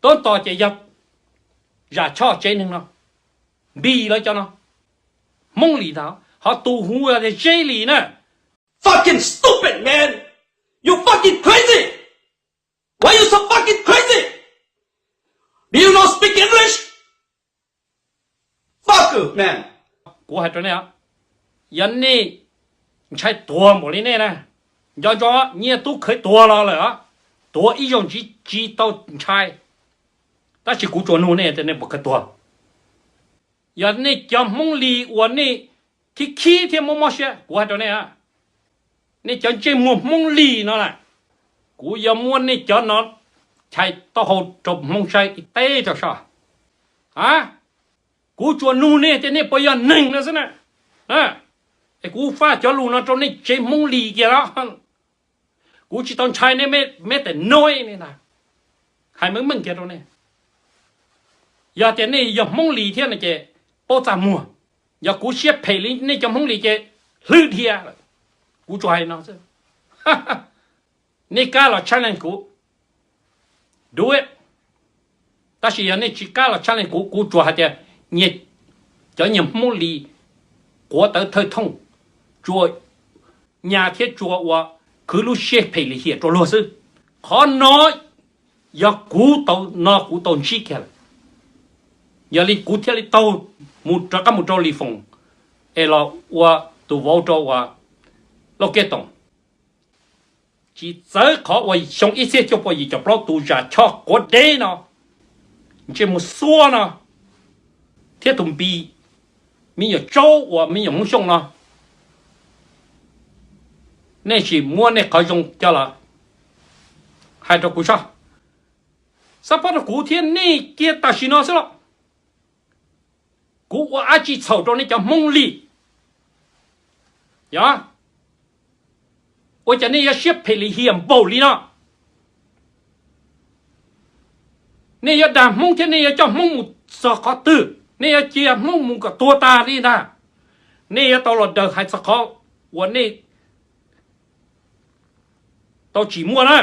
Tab tom ces yog Zam Choj tsev neeg no, Npis lawv cov no, Hmoob Lis ntag, ho tus hu tias Zeb Lis na. Fucking stupid, man! You fucking crazy! Why you so fucking crazy? Do you not speak English? Fuck, man! Kuv hais rau nej, yog nej ntshai tuag npaum li nej na, nco ntsoov, Nyiaj Tub Khwv tuag los lawm, tuag ib zaug tsis tau ntshai, tab sis kuv tsuas nug nej tias nej puas khav tuag. Yog nej cov Hmoob Lis uas nej khib khib thiab mob mob siab, kuv hais rau nej, nej cov ntsej muag Hmoob Lis no lawm, kuv yuav muab nej cov no chais taub hau rau Hmoob saib ib teb rau soj. A, kuv tsuas nug nej tias nej puas yog neeg no xwb na. Es kuv faj cov lus no rau nej tsev Hmoob Lis kiag los, kuv tsis tau ntshai nej, me tes no ne na, hais meej meej kiag rau nej. Yog tias nej yog Hmoob Lis thiab no ces paub txaj muag, yog kuv siab phem li nej cov Hmoob Lis ces hlwb dhia lawm. Kuv tsuas hais no xwb. Nej kab los challenge kuv, do it. Tab sis yog nej tsis kab los challenge kuv, kuv tsuas hais tias, nyias, cov nyias Hmoob Lis quav tawv thawj thooj, tsuas nyas thiab tsuas ua khwv lub siab phem lim hiam rau luag xwb. Qhov no yog kuv tau no kuv tau ntsib kiag lawm, yog li kuv thiaj li tau mus rov qab mus rau Lis Foom es los ua tus vauv rau uas Lauj Kev Toom. Tsis txawv qhov uas xyoo ib txhiab cuaj pua yim caum plaub tus Zam Choj quav deb no, ntsej muag xuab no, thiab tus Npis, me nyuam Tsaub uas me nyuam Hmoob Xyooj no, nej sim muab nej qhov zoo coj los hais rau kuv soj. Xav pab rau kuv thiab nej kiag tam sim no xwb los, kuv ua dab tsi txhaum rau nej cov Hmoob Lis? Yog, ua cas nej yuav siab phem lim hiam npaum li no? Nej yuav dag Hmoob thiab nej yuav coj Hmoob mus txog qhov twg? Nej yuav cia Hmoob mus kom tuag tas li ntag? Nej yuav tau los daws hais txog qhov uas nej tau tsim muaj na.